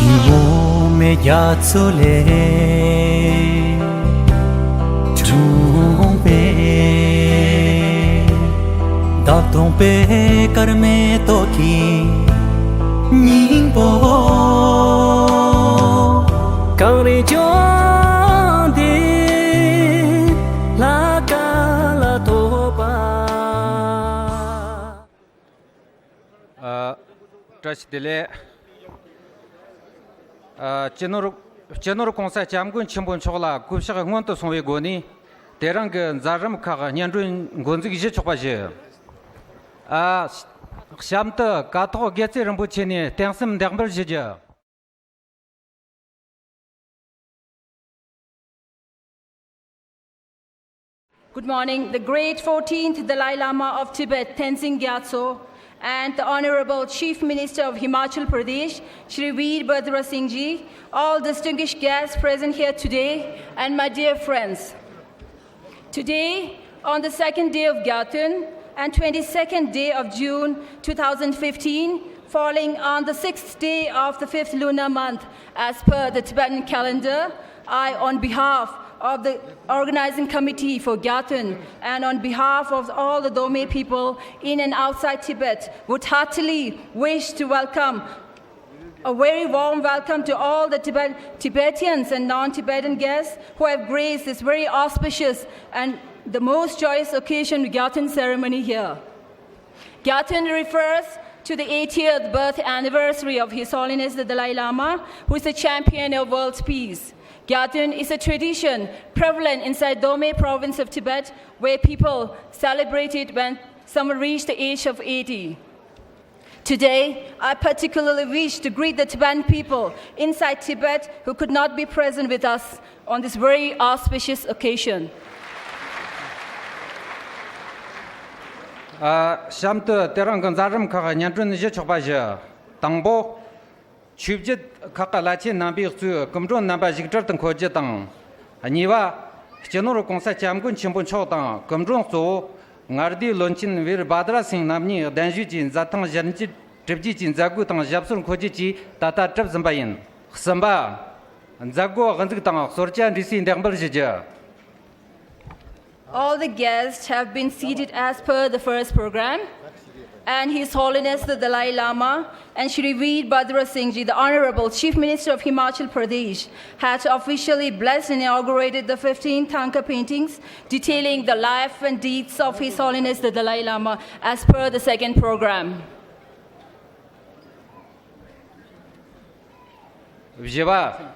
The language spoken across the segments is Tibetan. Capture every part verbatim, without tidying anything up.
འོ་མའི་རྒྱ་མཚོ་ལས་འཁྲུངས་པའི་འདབ་སྟོང་པའི་སྐར་མའི་ཏོག་གི་སྙིང་པོ། གངས་རི་ལྗོངས་འདིའི་ལྷ་སྐལ་ལ་ཐོགས་པ། ཨ། བཀྲ་ཤིས་བདེ་ལེགས། ཨ། སྤྱི་ནོར། སྤྱི་ནོར་གོང་ས་སྐྱབས་མགོན་ཆེན་པོ་མཆོག་ལ་གུས་ཕྱག་སྔོན་དུ་སོང་བའི་སྒོ་ནས། དེ་རིང་གི་མཛད་རིམ་ཁག་སྙན་སྒྲོན་འགོ་འཛུགས་ཞུ་ཆོག་པ་ཞུ། ཨ། གཤམ་དུ་ཀཿཐོག་དགེ་རྩེ་རིན་པོ་ཆེ་ནས་རྟེན་གསུམ་འདེགས་འབུལ་ཞུ་རྒྱུ། Good morning. The great fourteenth Dalai Lama of Tibet, Tenzin Gyatso, and the Honorable Chief Minister of Himachal Pradesh, Shri Veerbhadra Singh Ji, all distinguished guests present here today, and my dear friends. Today, on the second day of Gyatun and twenty-second day of June two thousand fifteen, falling on the sixth day of the fifth lunar month as per the Tibetan calendar, I, on behalf of the organizing committee for Gyatun and on behalf of all the Dome people in and outside Tibet, would heartily wish to welcome a very warm welcome to all the Tibet-, Tibetans and non-Tibetan guests who have graced this very auspicious and the most joyous occasion, Gyatun ceremony here. Gyatun refers to the eightieth birth anniversary of His Holiness the Dalai Lama, who is the champion of world peace. Gyatun is a tradition prevalent inside Dome province of Tibet, where people celebrate it when someone reached the age of eighty. Today, I particularly wish to greet the Tibetan people inside Tibet who could not be present with us on this very auspicious occasion. ཨ། གཤམ་དུ་དེ་རིང་གི་མཛད་རིམ་ཁག་སྙན་སྒྲོན་ཞུ་ཆོག་པ་ཞུ། དང་པོ། ཆོས་བརྒྱུད་ཁག་གི་བླ་ཆེན་རྣམ་པས་གཙོས་སྐུ་མགྲོན་རྣམ་པ་བཞུགས་གྲལ་དུ་འཁོད་རྒྱུ་དང་། གཉིས་པ། སྤྱི་ནོར་གོང་ས་སྐྱབས་མགོན་ཆེན་པོ་མཆོག་དང་སྐུ་མགྲོན་གཙོ་བོ་མངའ་སྡེའི་བློན་ཆེན་བེར་བྷ་དྲ་སིང་རྣམ་གཉིས་གདན་ཞུས་ཀྱིས་མཛད་ཐེངས་བཞི་བཅུ་གྲུབ་རྗེས་ཀྱི་མཛད་སྒོའི་སྟེང་ཞབས་སོར་འཁོད་རྒྱུ་བཅས་ད་ལྟ་གྲུབ་ཟིན་པ་ཡིན། གསུམ་པ། མཛད་སྒོ་དབུ་འཛུགས་དང་གསོལ་ཇ་འབྲས་སིལ་འདེགས་འབུལ་ཞུ་རྒྱུ། All the guests have been seated as per the first program, and His Holiness the Dalai Lama and Shri Veer Bhadra Singh Ji, the Honorable Chief Minister of Himachal Pradesh, had officially blessed and inaugurated the fifteen Thangka paintings detailing the life and deeds of His Holiness the Dalai Lama as per the second program. བཞི་པ།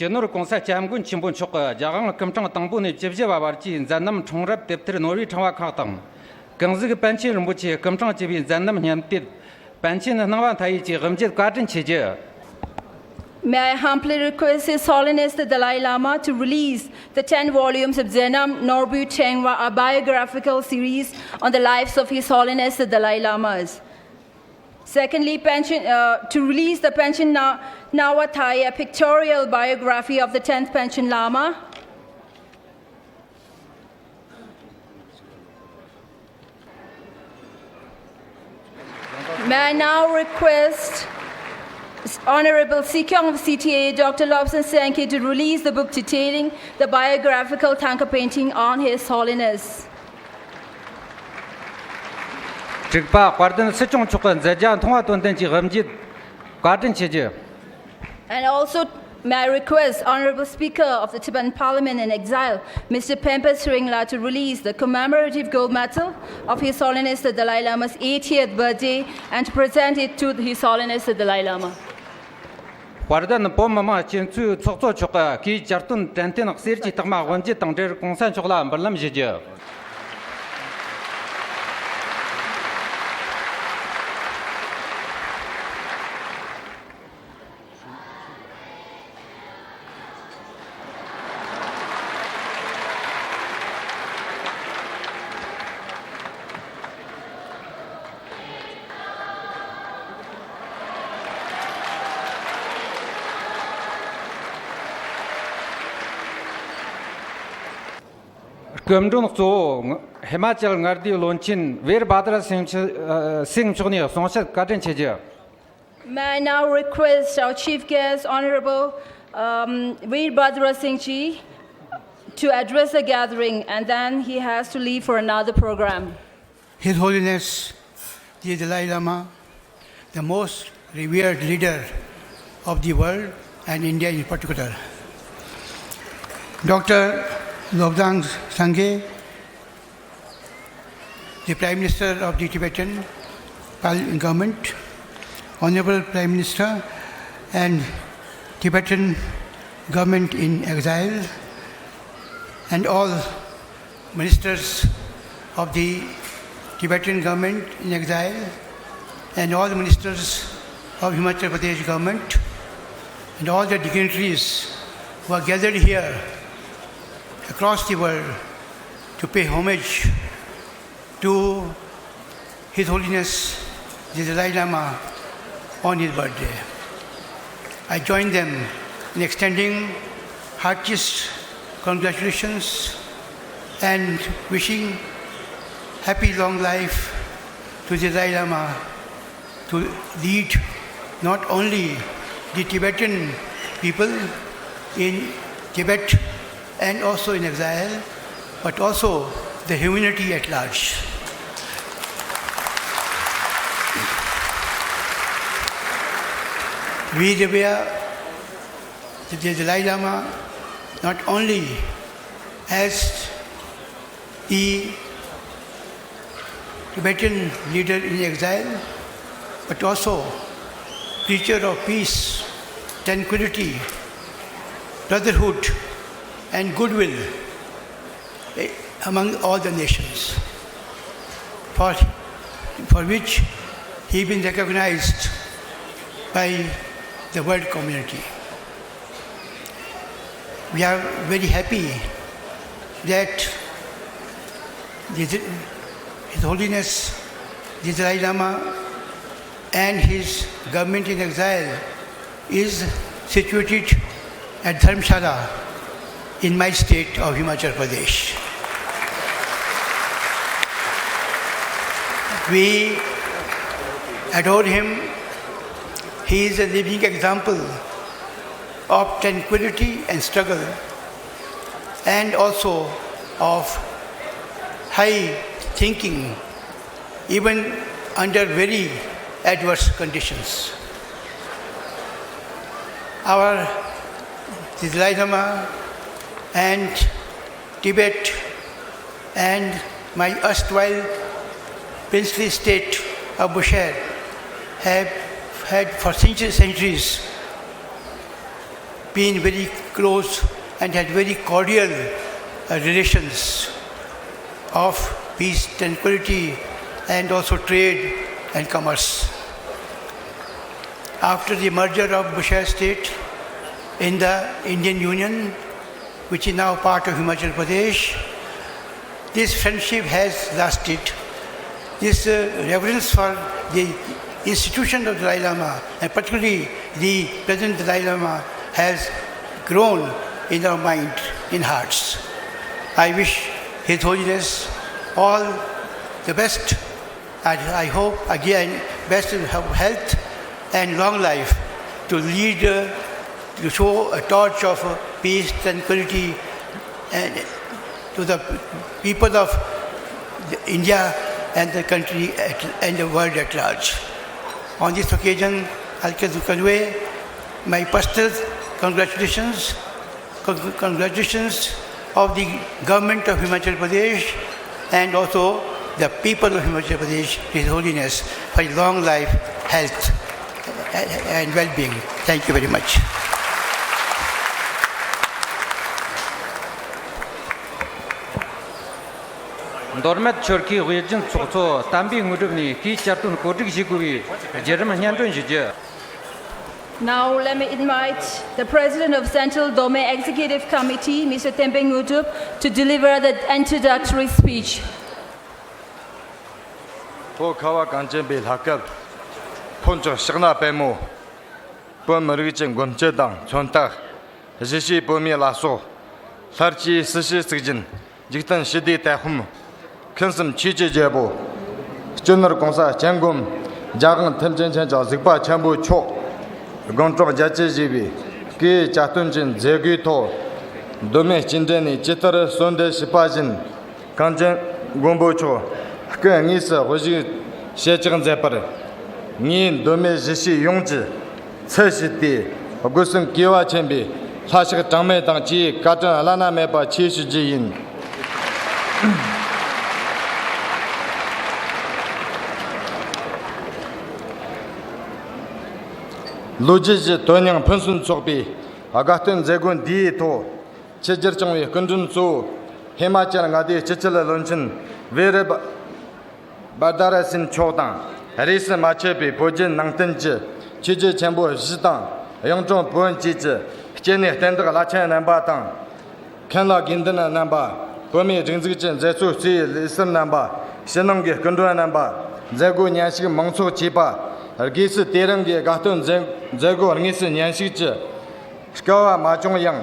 སྤྱི་ནོར་གོང་ས་སྐྱབས་མགོན་ཆེན་པོ་མཆོག་གིས་རྒྱལ་དབང་སྐུ་ཕྲེང་དང་པོ་ནས་བཅུ་བཞི་བ་བར་གྱི་མཛད་རྣམ་འཁྲུངས་རབས་དེབ་ཐེར་ནོར་བུའི་ཕྲེང་བ་ཁག་དང་། ཀུང་གཟིགས་པཎ་ཆེན་རིན་པོ་ཆེའི་སྐུ་ཕྲེང་བཅུ་པའི་མཛད་རྣམ་སྙན་དེབ། པཎ་ཆེན་སྣང་བ་མཐའ་ཡས་ཀྱིས་དབུ་འབྱེད་བཀའ་དྲིན་ཆེ་རྒྱུ། May I humbly request His Holiness the Dalai Lama to release the ten volumes of Zenam Norbu Tengwa, a biographical series on the lives of His Holiness the Dalai Lamas. Secondly, Panchen, uh, to release the Panchen Na-, Nawa Thai, a pictorial biography of the tenth Panchen Lama. May I now request Honorable Sikyong of C T A, Doctor Lobson Sankey, to release the book detailing the biographical Thangka painting on His Holiness. དྲུག་པ། དཔལ་ལྡན་སྲིད་སྐྱོང་མཆོག་གི་མཛད་རྗེས་མཐོང་བ་དོན་ལྡན་གྱི་དབུ་འབྱེད་བཀའ་དྲིན་ཆེ་རྒྱུ། And also, may I request Honorable Speaker of the Tibetan Parliament in Exile, Mister Pempa Tshering La, to release the commemorative gold medal of His Holiness the Dalai Lama's eightieth birthday and to present it to His Holiness the Dalai Lama. དཔལ་ལྡན་བོད་མི་མང་སྤྱི་འཐུས་ཚོགས་གཙོ་མཆོག་གིས་སྐུའི་གྱ་སྟོན་དྲན་རྟེན་གསེར་གྱི་རྟགས་མ་དབུ་འབྱེད་དང་འབྲེལ་གོང་ས་མཆོག་ལ་འབུལ་ལམ་ཞུ་རྒྱུ། སྐུ་མགྲོན་གཙོ་བོ་ཧི་མ་ཅལ་མངའ་སྡེའི་བློན་ཆེན་བེར་བྷ་དྲ་སིང་མཆོག་ནས་གསུང་བཤད་བཀའ་དྲིན་ཆེ་རྒྱུ། May I now request our chief guest, Honorable um, Veerbhadra Singh ji, to address the gathering, and then he has to leave for another program. His Holiness the Dalai Lama, the most revered leader of the world and India in particular. Doctor Lobsang Sangay, the Prime Minister of the Tibetan Pal- government, Honorable Prime Minister and Tibetan government in exile, and all ministers of the Tibetan government in exile, and all the ministers of Himachal Pradesh government, and all the dignitaries who are gathered here across the world to pay homage to His Holiness the Dalai Lama on his birthday. I join them in extending heartiest congratulations and wishing happy long life to the Dalai Lama to lead not only the Tibetan people in Tibet and also in exile, but also the humanity at large. We revere the Dalai Lama not only as the Tibetan leader in exile, but also preacher of peace, tranquility, brotherhood, and goodwill, eh, among all the nations, for, for which he been recognized by the world community. We are very happy that the, His Holiness the Dalai Lama and his government in exile is situated at Dharamshala in my state of Himachal Pradesh. We adore him. He is a living example of tranquility and struggle, and also of high thinking, even under very adverse conditions. Our Dalai Lama and Tibet and my erstwhile princely state of Bushire have had for centuries, centuries been very close and had very cordial uh, relations of peace, tranquility, and also trade and commerce. After the merger of Bushire state in the Indian Union, which is now part of Himachal Pradesh, this friendship has lasted. This uh, reverence for the institution of Dalai Lama, and particularly the present Dalai Lama, has grown in our mind, in hearts. I wish His Holiness all the best, and I hope again best of health and long life to lead, uh, to show a torch of uh, peace, tranquility, and to the people of India and the country at, and the world at large. On this occasion, I can convey my personal congratulations, con- congratulations of the government of Himachal Pradesh and also the people of Himachal Pradesh, His Holiness, for long life, health, and well-being. Thank you very much. མདོ་སྨད་ཆོལ་ཁའི་དབུས་རྒྱུན་ཚོགས་གཙོ་བསྟན་པའི་དངོས་གྲུབ་ནས་སྐུའི་བཅར་དོན་གོ་སྒྲིག་ཞུ་དགོས་པའི་བརྒྱུད་རིམ་སྙན་སྒྲོན་ཞུ་རྒྱུ། Now let me invite the President of Central Dome Executive Committee, Mister Tembe Ngudup, to deliver the introductory speech. ལྷོ་ཁ་བ་གངས་ཅན་པའི་ལྷ་སྐལ། ལྷོ་ཕྱོགས་ཤག་ན་པད་མོ། བོད་མི་རིགས་ཀྱི་མགོན་སྐྱེས་དང་མཚོན་རྟགས། གཞིས་བྱེས་བོད་མི་ལ་སོགས། ལྷར་བཅས་སྲིད་ཞིའི་གཙུག་རྒྱན། འཇིག་རྟེན་ཞི་བདེའི་དེད་དཔོན། མཁན་གསུམ་ཆོས་ཀྱི་རྒྱལ་པོ། སྤྱི་ནོར་གོང་ས་སྐྱབས་མགོན་ རྒྱལ་དབང་ཐམས་ཅད་མཁྱེན་ཅིང་གཟིགས་པ་ཆེན་པོ་མཆོག་དགུང་གྲངས་བརྒྱད་ཅུ་བཞེས་པའི་སྐུའི་གྱ་སྟོན་གྱི་མཛད་སྒོའི་ཐོག་མདོ་སྨད་སྤྱི་འགྲེ་ནས་ཇི་ལྟར་གསོལ་འདེབས་ཞུས་པ་བཞིན། གངས་ཅན་མགོན་པོ་མཆོག་སྐུ་དངོས་སུ་དབུ་བཞུགས་ཞལ་གཅིག་མཛད་པར། ངས་མདོ་སྨད་གཞིས་བྱེས་ཡོངས་ཀྱི་ཚུལ་བྱས་ཏེ། སྒོ་གསུམ་གུས་པ་ཆེན་པོས་ལྷ་ཕྱག་གྲངས་མེད་དང་བཅས་བཀའ་དྲིན་བླ་ན་མེད་པ་ཆེ་ཞུ་རྒྱུ་ཡིན། ལོ་རྒྱུས་ཀྱི་དོན་སྙིང་ཕུན་སུམ་ཚོགས་པའི་དགའ་སྟོན་མཛད་སྒོ་འདིའི་ཐོག་ཆེད་བསྒྱུར་བྱུང་བའི་སྐུ་མགྲོན་གཙོ་བོ་ཧི་མ་ཅལ་མངའ་སྡེའི་སྤྱི་ཁྱབ་བློན་ཆེན་ཝེ་རི་བ་བརྡ་ར་སིན་མཆོག་དང་། རིས་སུ་མ་ཆད་པའི་བོད་བརྒྱུད་ནང་བསྟན་གྱི་ཆོས་བརྒྱུད་ཆེན་པོ་བཞི་དང་། གཡུང་དྲུང་བོན་བཅས་ཀྱི་སྐྱེ་གནས་བསྟན་བདག་བླ་ཆེན་རྣམ་པ་དང་། མཁན་བླ་དགེ་འདུན་རྣམ་པ། བོད་མིའི་སྒྲིག་འཛུགས་ཀྱི་མཛད་གཙོ་གཙོས་ལས་ཟུར་རྣམ་པ། ཕྱི་ནང་གི་སྐུ་མགྲོན་རྣམ་པ། མཛད་སྒོ་ཉན་ཞུགས་མང་ཚོགས་བཅས་པ། དགེ་བཤེས་དེ་རིང་གི་དགའ་སྟོན་མཛད་མཛད་སྒོ་དངོས་སུ་ཉན་ཞུགས་ཀྱི་སྐལ་བ་མ་བྱུང་ཡང་།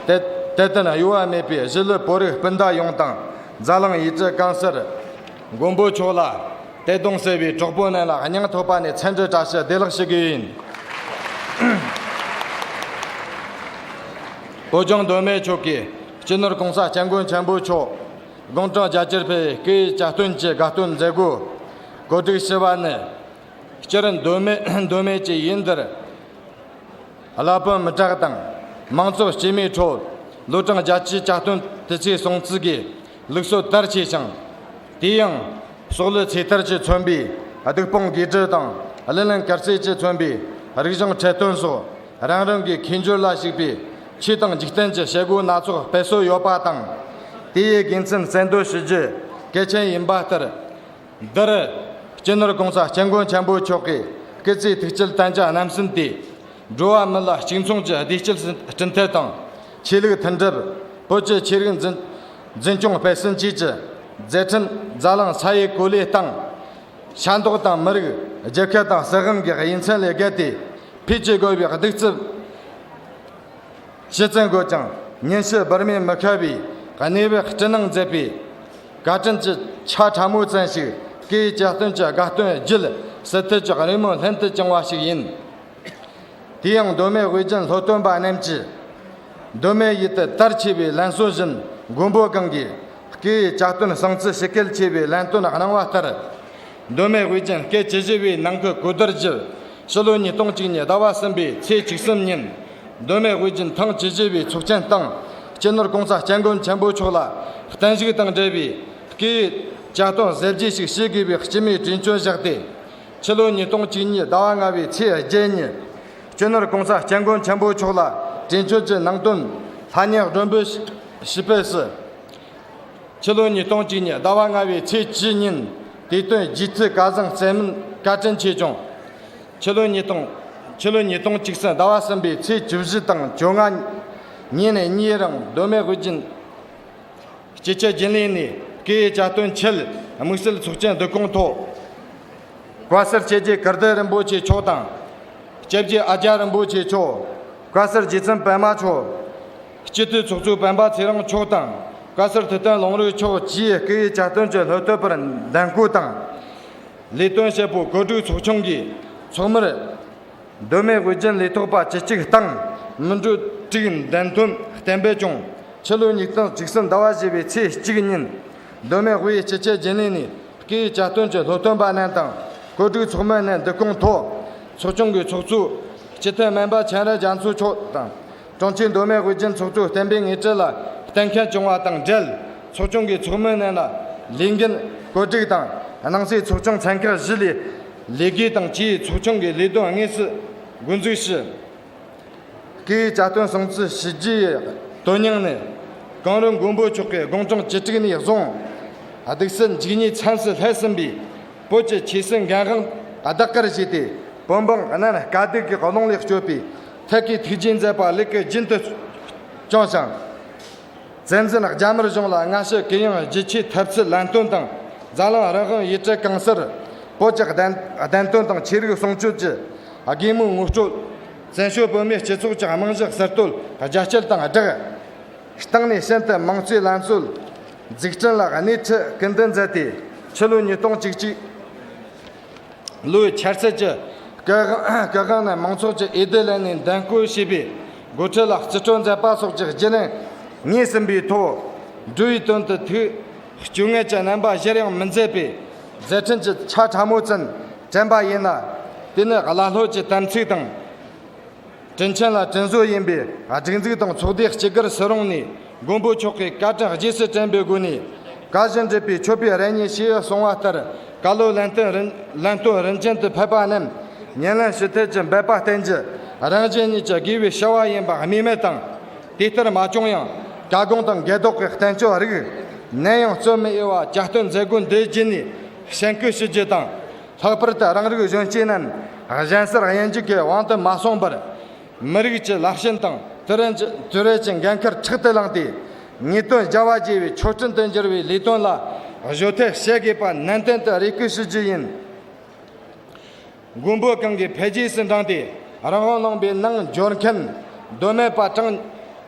དད་དད་ལྡན་གཡོ་བ་མེད་པའི་གཞིས་ལུས་བོད་རིགས་སྤུན་ཟླ་ཡོངས་དང་། རྫ་གླིང་ཡུལ་གྲུ་གང་སར་མགོན་པོ་མཆོག་ལ་དད་གདུང་ཟེར་བའི་གྲོགས་པོ་རྣམས་ལ་སྙིང་ཐག་པ་ནས་འཚམས་འདྲི་བཀྲ་ཤིས་བདེ་ལེགས་ཞུ་གི་ཡིན། བོད་ལྗོངས་མདོ་སྨད་ཕྱོགས་ཀྱི་སྤྱི་ནོར་གོང་ས་སྐྱབས་མགོན་ཆེན་པོ་མཆོག་དགུང་གྲངས་བརྒྱད་ཅུར་ཕེབས་པའི་སྐུའི་གྱ་སྟོན་གྱི་དགའ་སྟོན་མཛད་སྒོ་གོ་སྒྲིག་ཞུ་བ་ནི། སྤྱིར་མདོ་སྨད་མདོ་སྨད་ཀྱི་ཡུལ་འདིར་བླ་དཔོན་མི་དྲག་དང་མང་ཚོགས་སྐྱེས་མའི་ཁྲོད་ལོ་གྲངས་བརྒྱད་ཅུའི་གྱ་སྟོན་དུས་ཚིགས་སྲུང་བརྩི་གིས་ལུགས་སྲོལ་དར་ཆེ་ཞིང་། དེ་ཡང་ཕྱོགས་ལས་ཚེ་ཐར་གྱིས་མཚོན་པའི་སྡིག་སྤོང་དགེ་སྒྲུབ་དང་། གླུ་ལེན་དཀར་རྩེ་གྱིས་མཚོན་པའི་རིག་གཞུང་འཁྲབ་སྟོན་སོགས་རང་རང་གི་ཁྱད་འབྱོར་ལ་གཞིགས་པའི་ཆོས་དང་འཇིག་རྟེན་གྱི་བྱེད་སྒོ་སྣ་ཚོགས་སྤེལ་སྲོལ་ཡོད་པ་དང་། དེའི་དགེ་མཚན་གསལ་འདོན་ཞུ་རྒྱུ་གལ་ཆེན་ཡིན་པ་ལྟར། འདིར་སྤྱི་ནོར་གོང་ས་སྐྱབས་མགོན་ཆེན་པོ་མཆོག་གིས་སྐུ་ཚེའི་ཐུགས་བསྐྱེད་དམ་བཅའ་རྣམ་གསུམ་དེ། འགྲོ་བ་མི་ལ་གཅིག་མཚུངས་ཀྱི་བདེ་སྐྱིད་སྐྲུན་ཐབས་དང་། ཆོས་ལུགས་མཐུན་སྒྲུབ། བོད་ཀྱི་ཆོས་རིག་འཛིན་འཛིན་སྐྱོང་སྤེལ་གསུམ་བཅས་ཀྱི་མཛད་འཕྲིན་རྫ་གླིང་ས་ཡི་གོ་ལའི་སྟེང་། ཤ་མདོག་དང་མི་རིགས་རྒྱལ་ཁབ་དང་སྲིད་དབང་གི་དབྱེ་མཚམས་ལས་བརྒལ་ཏེ་འཕེལ་རྒྱས་དགོས་པའི་གདུག་རྩུབ་ཇི་ཙམ་དགོས་ཀྱང་ཉིན་ཞག་བར་མེད་མི་ཁ་བའི་གནས་བབ་སྐྲུན་གནང་མཛད་པའི་བཀའ་དྲིན་གྱི་ཆ་ཕྲ་མོ་ཙམ་ཞིག་སྐུའི་གྱ་སྟོན་གྱི་དགའ་སྟོན་བརྒྱུད་ཟིན་ཐུབ་ཀྱི་རེ་སྨོན་ལྷུན་དུ་བྱུང་བ་ཞིག་ཡིན། དེ་ཡང་མདོ་སྨད་དབུས་རྒྱུན་སློབ་སྟོན་པ་རྣམས་ཀྱིས་མདོ་སྨད་ཡུལ་དུ་དར་ཆེ་བའི་ལམ་སྲོལ་བཞིན་མགོན་པོ་གང་གིས་སྐུའི་གྱ་སྟོན་སྲུང་བརྩི་ཞུ་གལ་ཆེ་བའི་ལམ་སྟོན་གནང་བ་ལྟར། མདོ་སྨད་དབུས་རྒྱུན་སྐད་ཅི་བཞི་བའི་ནང་གི་གོ་བསྡུར་བརྒྱུད། ཕྱི་ལོ་ཉིས་སྟོང་བཅུ་གཉིས་ཟླ་བ་གསུམ་པའི་ཚེས་བཅུ་གསུམ་ཉིན། མདོ་སྨད་དབུས་རྒྱུན་ཐེངས་བཅུ་བཞི་བའི་ཚོགས་ཆེན་སྟེང་། སྤྱི་ནོར་གོང་ས་སྐྱབས་མགོན་ཆེན་པོ་མཆོག་ལ་བརྟན་བཞུགས་དང་འབྲེལ་བའི་སྐུའི་གྱ་སྟོན་གཟབ་རྒྱས་ཤིག་བྱེད་དགོས་པའི་སྤྱི་མོས་གྲོས་ཆོད་བཞག་སྟེ། ཕྱི་ལོ་ཉིས་སྟོང་བཅུ་གཉིས་ཟླ་བ་ལྔ་པའི་ཚེས་བརྒྱད་ཉིན། སྤྱི་ནོར་གོང་ས་སྐྱབས་མགོན་ཆེན་པོ་མཆོག་ལ་གྲོས་ཆོད་ཀྱི་ནང་དོན་ལྷན་ཉིད་སྒྲོན་འབུལ་ཞུས་པའི་སྲིད། ཕྱི་ལོ་ཉིས་སྟོང་བཅུ་གཉིས་ཟླ་བ་ལྔ་པའི་ཚེས་བཅུ་ཉིན་དེ་དོན་རྗེས་མཐུད་བཀའ་བཟང་སྩལ་མིན་བཀའ་དྲིན་ཆེ་བྱུང་། ཕྱི་ལོ་ཉིས་སྟོང་། ཕྱི་ལོ་ཉིས་སྟོང་བཅུ་གསུམ་ཟླ་བ་གསུམ་པའི་ཚེས་བཅུ་བཞི་དང་བཅོ་ལྔ་ཉིན་གཉིས་རིང་མདོ་སྨད་དབུས་རྒྱུན་སྤྱི་ཁྱབ་རྒྱུན་ལས་ནས་སྐུའི་གྱ་སྟོན་ཆེད་དམིགས་བསལ་ཚོགས་ཆེན་བསྡུ་སྐོང་ཐོག་བཀའ་ཟུར་ཆོས་རྗེ་ཀིརྟི་རིན་པོ་ཆེ་མཆོག་དང་། སྐྱབས་རྗེ་ཨ་ཅཱརྱ་རིན་པོ་ཆེ་མཆོག་བཀའ་ཟུར་རྗེ་བཙུན་པདྨ་མཆོག་སྤྱི་འཐུས་ཚོགས་གཙོ་སྤེན་པ་ཚེ་རིང་མཆོག་དང་། བཀའ་ཟུར་ཐུབ་བསྟན་ལུང་རིགས་མཆོག་བཅས་སྐུའི་གྱ་སྟོན་གྱི་སློབ་སྟོན་པར་འདེམས་བསྐོ་དང་། ལས་དོན་བྱེད་པོ་བཀོད་སྒྲིག་ཚོགས་ཆུང་གིས་ཚོགས་མིར། མདོ་སྨད་དབུས་རྒྱུན་ལས་ཐོག་པ་བཅུ་གཅིག་དང་མི་འགྲོ་དྲུག་འདེམས་ཐོན་གཏན་འབེབས་བྱུང་། ཕྱི་ལོ་ཉིས་སྟོང་བཅུ་གསུམ་ཟླ་བ་བཞི་པའི་ཚེས་གཅིག་ཉིན། མདོ་སྨད་དབུས་སྤྱི་ཁྱབ་རྒྱུན་ལས་ནས་སྐུའི་གྱ་སྟོན་གྱི་སློབ་སྟོན་པ་རྣམས་དང་བཀོད་སྒྲིག་ཚོགས་མི་རྣམས་བསྡུ་སྐོང་ཐོག་ཚོགས་ཆུང་གི་ཚོགས་གཙོ་སྤྱི་འཐུས་སྨན་པ་ཆན་ར་རྒྱ་མཚོ་མཆོག་དང་། དྲུང་ཆེ་མདོ་སྨད་དབུས་རྒྱུན་ཚོགས་གཙོ་བསྟན་པའི་ངེས་དྲི་ལ་གཏན་འཁེལ་བྱུང་བ་དང་འབྲེལ། ཚོགས་ཆུང་གི་ཚོགས་མི་རྣམས་ལ་ལས་འགན་བཀོད་སྒྲིག་དང་། ནང་སྲིད་ཚོགས་ཆུང་ཚན་ཁག་བཞི་ལས་ལས་བགོས་དང་བཅས་ཚོགས་ཆུང་གི་ལས་དོན་དངོས་སུ་འགོ་འཛུགས་ཞུས། སྐུའི་གྱ་སྟོན་སྲུང་བརྩི་ཞུ་རྒྱུ་ཡི་དོན་སྙིང་ནི། གངས་རི་མགོན་པོ་མཆོག་གིས་དགུང་གྲངས་བཅུ་དྲུག་ནས་བཟུང་། གདུག་རྩུབ་འཇིགས་ཉེས་མཚམས་སུ་ལྷོད་ཟིན་པའི་བོད་ཀྱི་ཆོས་སྲིད་འགན་དབང་ལྡབ་བརྒྱབ་བྱས་ཏེ། བོད་འབངས་རྣམས་དཀའ་སྡུག་གི་རླུང་ལས་བསྐྱོད་པའི་ཐབས་ཀྱི་ཐུགས་རྗེ་མཛད་པ་ལེགས་སྐྱོང་རྒྱུན་དུ་བསྐྱངས་ཤིང་། བཙན་འཛུལ་རྒྱ་དམར་གཞུང་ལ་སྔ་ཕྱི་གུ་ཡངས་རྒྱུ་ཆའི་ཐེབས་རྩའི་ལམ་སྟོན་དང་། རྫ་གླིང་རང་དབང་ཡུལ་གྲུ་གང་སར་བོད་ཀྱི་བདེན་བདེན་དོན་དང་ཆོས་རིག་སྲུང་སྐྱོབ་ཀྱི་དགོས་མཁོ་ངོ་སྤྲོད། བཙན་བྱོལ་བོད་མིའི་སྤྱི་ཚོགས་ཀྱི་རྨང་གཞི་གསར་གཏོད་རྒྱ་སྐྱེད་དང་སྦྲགས། སྟེང་ནས་ཤིན་ཏུ་མང་གཙོའི་ལམ་སྲོལ་འཛུགས་སྐྲུན་ལ་སྣེ་ཁྲིད་སྐུལ་འདེད་མཛད་དེ། ཕྱི་ལོ་ཉིས་སྟོང་བཅུ་གཅིག་ལོའི་འཆར་ཚད་ཀྱི་སྐུ་དབང་སྐུ་དབང་ནས་མང་ཚོགས་ཀྱི་འོས་བསྡུ་ལེན་ནས་འདེམས་བསྐོ་བྱས་པའི་འགོ་ཁྲིད་ལ་རྩིས་སྤྲོད་མཛད་པ་སོགས་ཀྱི་བརྒྱུད་རིམ་ངོས་ཟིན་པའི་ཐོག། འགྲོ་བའི་དོན་དུ་ཐུགས་སྐྱོ་ངལ་གྱི་རྣམ་པ་གཞིར་ཡང་མི་མཛད་པའི་མཛད་འཕྲིན་གྱི་ཆ་ཕྲ་མོ་ཙམ་དྲན་པ་ཡིན་ན། དེ་ནི་བླ་སློབ་ཀྱི་དམ་ཚིག་དང་། དྲིན་ཆེན་ལ་དྲིན་གཟོ་ཡིན་པའི་སྒྲིག་འཛུགས་དང་ཚོགས་སྡེ་གཅིག་གྱུར་སུ་རུང་ནས། མགོན་པོ་མཆོག་གི་བཀའ་དྲིན་རྗེས་སུ་དྲན་པའི་སྒོ་ནས། བཀའ་བཞིན་སྒྲུབ་པའི་མཆོད་པའི་རེ་སྙེག་ཞེས་གསུངས་པ་ལྟར། བཀའ་སློབ་ལམ་སྟོན་རིན་ལམ་སྟོན་རིན་ཆེན་དུ་ཕེབས་པ་རྣམས་ཉམས་ལེན་ཞུ་ཐབས་ཀྱི་འབད་པ་བསྟེན་རྒྱུ་རང་གཞན་གཉིས་ཀྱི་དགེ་བའི་བྱ་བ་ཡིན་པ་སྨོས་མེད་དང་། དེ་ལྟར་མ་བྱུང་ཡང་བཀའ་དགོངས་དང་འགལ་ཟློག་གི་བསྟན་བཅོས་རིགས། ནམ་ཡང་རྩོད་མི་འོས་པ་གྱ་སྟོན་མཛད་སྒོ་འདི་བརྒྱུད་ནས་བྱིན་སྐུལ་ཞུ་རྒྱུ་དང་། ལྷག་པར་དུ་རང་རིགས་གཞོན་སྐྱེས་རྣམས་གཞན་སར་དབྱིན་ཇི་གི་དབང་དུ་མ་སོང་བར། མི་རིགས་ཀྱི་ལྷག་བཞིན་དང་དུས་རབས་ཀྱི་དུས་རབས་ཀྱི་འགན་ཁུར་ཕྲག་ཏུ་བླངས་ཏེ། ངེས་དོན་བྱ་བ་བརྗེ་བའི་མཆོད་སྤྲིན་དུ་འགྱུར་བའི་ལས་དོན་ལ་གཞོལ་ཐབས་བྱེད་དགོས་པ་ནན་ཏན་དུ་རེ་སྐུལ་ཞུ་རྒྱུ་ཡིན། མགོན་པོ་གང་གི་འཕེལ་རྒྱས་སུ་འབྲངས་ཏེ་རང་དབང་ལུང་པའི་ནང་འབྱོར་མཁན་མདོ་སྨད་པ་གྲངས་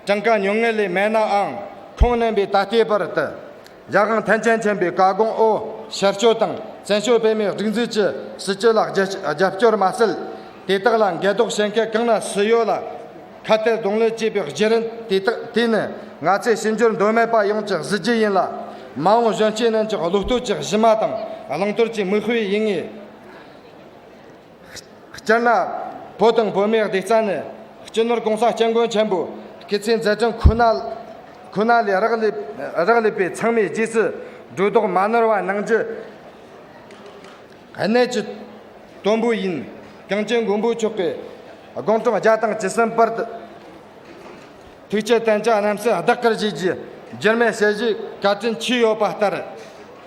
གྲངས་ཀ་ཉུང་ངུ་ལས་མེད་ནའང་། ཁོང་རྣམ་པས་ད་ལྟའི་བར་དུ། རྒྱལ་དབང་ཐམས་ཅད་མཁྱེན་པའི་བཀའ་དགོངས་འོག་ཕྱིར་བསྐྱོད་དང་བཙན་བྱོལ་བོད་མིའི་སྒྲིག་འཛུགས་ཀྱི་སྲིད་བྱུས་ལ་རྒྱབ་རྒྱབ་སྐྱོར་མ་ཟད། དེ་དག་ལ་འགལ་ཟློག་བྱེད་མཁན་གང་ན་སུ་ཡོད་ལ། ཁ་གཏད་གདོང་ལེན་བྱེད་པའི་བརྒྱུད་རིམ་དེ་དག་དེ་ནི་ང་ཚོའི་ཕྱི་འབྱོར་མདོ་སྨད་པ་ཡོངས་ཀྱི་གཟི་བརྗིད་ཡིན་ལ། མ་འོངས་གཞོན་སྐྱེས་རྣམས་ཀྱི་བློ་གཏོད་ཀྱི་གཞི་མ་དང་བླང་དོར་གྱི་མིག་དཔེ་ཡིན་ངེས། སྤྱིར་ན། བོད་དང་བོད་མིའི་བདེ་རྩ་ནི་སྤྱི་ནོར་གོང་ས་སྐྱབས་མགོན་ཆེན་པོ་སྐུ་ཚེའི་མཛད་འཕྲིན་ཁོ་ན་ཁོ་ན་ལས་རག་ལས་རག་ལས་པའི་ཚང་མས་རྗེས་སུ་སྒྲོ་འདོགས་མ་ནོར་བ་གནང་རྒྱུ་གནད་ཀྱི་དོན་པོ་ཡིན། གངས་ཅན་མགོན་པོ་མཆོག་གི་དགུང་གྲངས་བརྒྱ་དང་བཅུ་གསུམ་པར་དུ། ཐུགས་རྗེ་བརྟན་ཅིང་རྣམ་སྲས་བདག་གིར་བཞེས་ཀྱི་འགྱུར་མེད་བྱས་རྗེས་བཀའ་དྲིན་ཆེ་ཡོད་པ་ལྟར།